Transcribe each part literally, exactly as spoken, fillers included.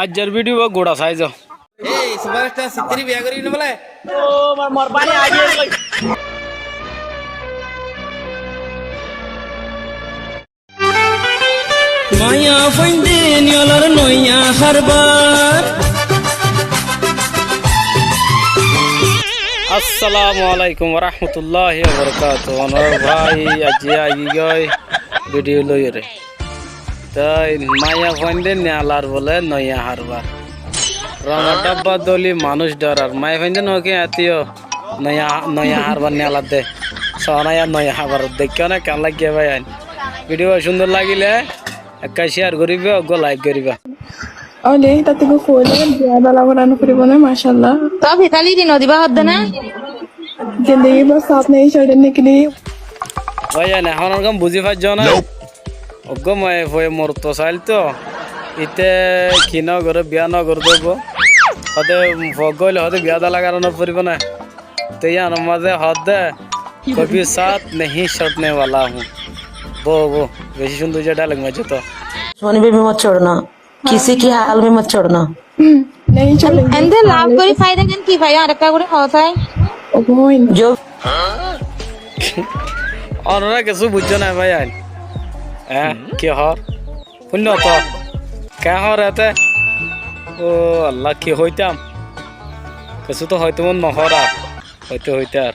Aijjar video ba gura sai zo. Ei, superstar Sitiri biya gori no bole? Maiya fuainde niyalar noiya harbar. Assalamu alaikum warahmatulláhi wabarakátuhu. Onor bái aijja aigiyói video loiyóre. Toi maiya fuainde niyalar bole noiya harbar. Rongor dhabba dóli manúic dhorar. Maiya fuainde no ki atiyo noiya, noiya harbar niyalar de. Sonaiya noiya harbar deikkó na, keén laiggé bái ain? Video cúndor lagile ekka share goriba, uggwá like goriba. Óile tattú uggwá foóila biya dala gorá no foribó né, macállah. Toó fitali di no diba hoddé na? Zindagi ba sath nahi chhode ne ke liye. Bái ain, ehón ar gom buzí faijjó na? Nope. Uggwá maiya fua morotfua sail to, íte ki no goré, biya no goré de bo. Hóde fua uggwá óile hóde biya dala gorá no foribó na. Te yíanor mazé hoódde, "कभी साथ नहीं छोड़ने वाला हूँ।" Bo, bo, beci cúndor dialogue maijjó to. दुश्मनी में भी मत छोड़ना, किसी की हाल में मत छोड़ना। नहीं छोड़ेंगे। Ende love gori faidá ken ki fai, arekka gori hoó sai. Oboin. Jo- Onora kessú buijjó na bái ain? Eh, ki hoór? Fúinno to. Keén hoór ete? Ó Allah, ki hoitám? Kessú to hoitó mon no hoór ar. Hoité hoité ar.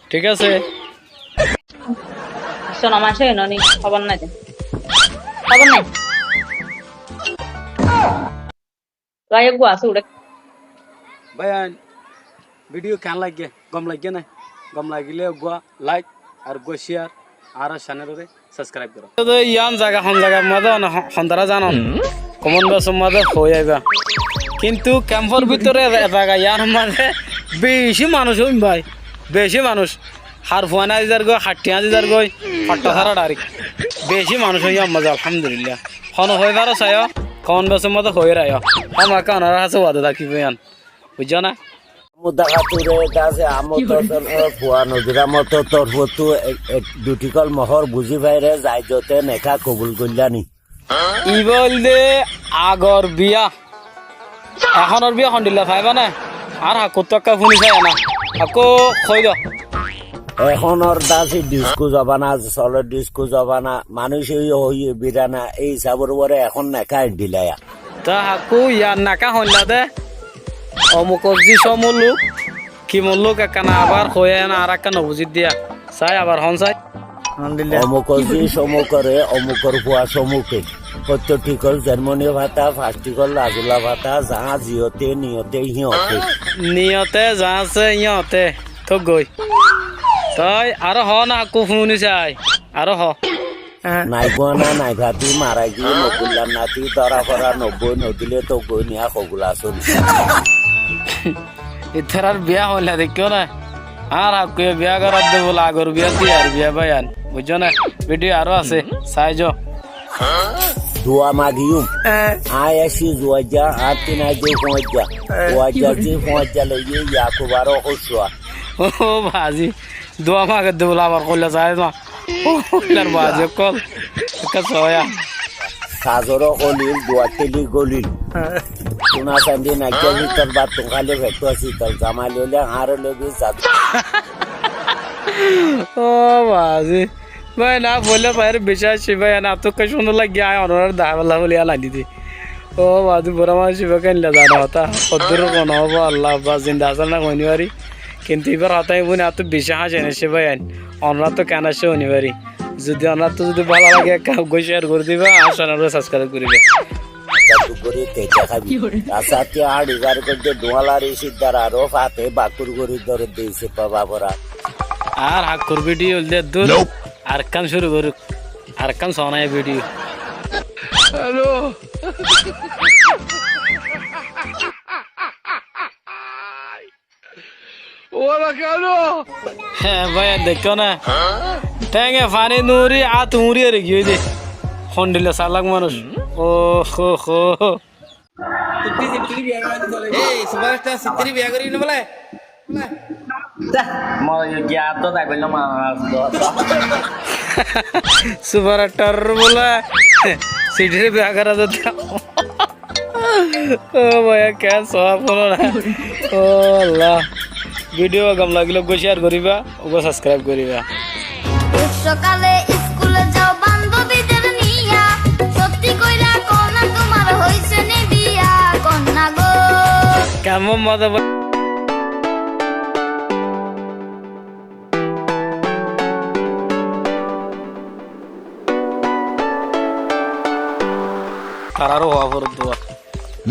Thík asé. Sóna manúic ói no ni, hóbor nai de. Hóbor nai. Bái, uggwá asé uçé. Bái ain, video keén laiggé? Gom laiggé nai? Gom lagile uggwá like ar uggwá share, añárar channel ore subscribe goró. Toi yián zaga hon zagar mazé, hon, hondara zanon? Comment box or mazé hoi aiba. Kintu camp or bútore e zaga yián mazé beci manúic óin bái, beci manúic. Har fuain azi zargói, har thiañ azi zargói, fatta sára dhairek. Beci manúic óiye ammá ze, alhamdulillah. Hone hoi faro saiyó, comment box or mazé hoi raiyó. Hámaká onorar hásé wada tákibo yián. Buijjó na? Mudda hature gase amo tosol, e, fua nozira moto torfottú ek, ek duti kol mohór buzí faire zai zote neka kobul goillá ni. Ibá óilde agor biya. Ehónor biya hondilla faibá né? Añár hakkúttu ekká fúni sai na. Hakkú hoi do. Ehónor dasi diskó zobana, sole diskó zobana, manúic óiye hoiye birana, ei hísabor uore ehón neka endilla ya. Toi hakkú yar neka hoilla de. Omukor zí somuk luk, ki mulluk ekkán abar hoiye na, añára ekká no buzí diya. Sai abar hon sai. Alhamdulillah. Omukor zí somukore, omukor fua somuke. Hoitó thíkol Germany fata, fas thíkol Lazula fata, zaá ziyote, niyote, hiyote. Niyote, zaá se, hiyote. Tóggoi. Toi aró hoó na, hakkú fúni sai. Aró hoó. Naiguana, naifati, maraigi, nogulla nati, dora fora, nobboi, nodile, tóggoi, niya, hogula, sóni. Itarar biya hoilla deikkó na. Añár hakkúye biya gorar de bóle agor biya, tiyar biya báiyain. Buijjó na? Video aró asé, sai zo. Dua magiyum. Aññí aiccí zuaijja, añár tin aijja fuañijja. Fuaijja zí fuañijja loiye Yakub aró Hósua. Ó bazi, dua magedde bóle abar hoilla sai zo. Ó hoillar bazi ókkol. Ekka soya. Sazoró holil, duatteli golil. Tuna sandi naijja sitor, battun háile fettua sitor, zamai loile añáre loibi zat. Ó bazi. Bái, na foilla sair biccác óiye bái, ene atókka cúndor laiggé, aññí onoráre deháibálla bóli yían aní dé. Ó bazi, burá manúic ibá keénilla zane hotá, hoddúr hono óibo Allah, ba zinda asé né hoi no fari. Kintu ibár hotá ibá fúni añáttu bicí háñci aiccé bái ain. Onoráttu keén aiccé hoi no fari. Zodi onoráttu zodi bála lage, ekka uggúa share gorí diba, añár channel subscribe gorí diba. Añár hakkúr video óilde eddúr. Nope. Arekkán cúru gorúk. Arekkán soónaya video. Hello. Wala kano? Hé bái, deikkó na? Thénge faní nurí, át uñrí ere giyói dé. Hondilla salak manúic. Ó hó hó. Ei, superstar Sitiri biya gorí no bóle? Superstar bóle Sitiri biya gorá zaittó. Ó bái, kiyá sóab fúno na. Ó Allah. Video gom lagilé uggwá share goríba, uggwá subscribe goríba. রোজ সকালে স্কুলে যাও বান্ধবীদের নিয়া, সত্যি কইরা কও না তোমার হইছে নি বিয়া, কন্যা গো। কেমন মজা বা-, তারারও হওয়া ফরত দোয়া।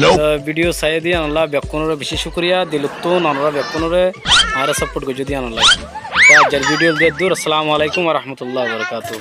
Nope. Tó video saiyó de yíanolla bekkúnoré beci cúkuriya, dilottún onorá bekkúnoré añáre support goijjó de yíanolla. Tó aijjar video de dúr, assalamu alaikum wa rahmatullahi wa barakatuhu.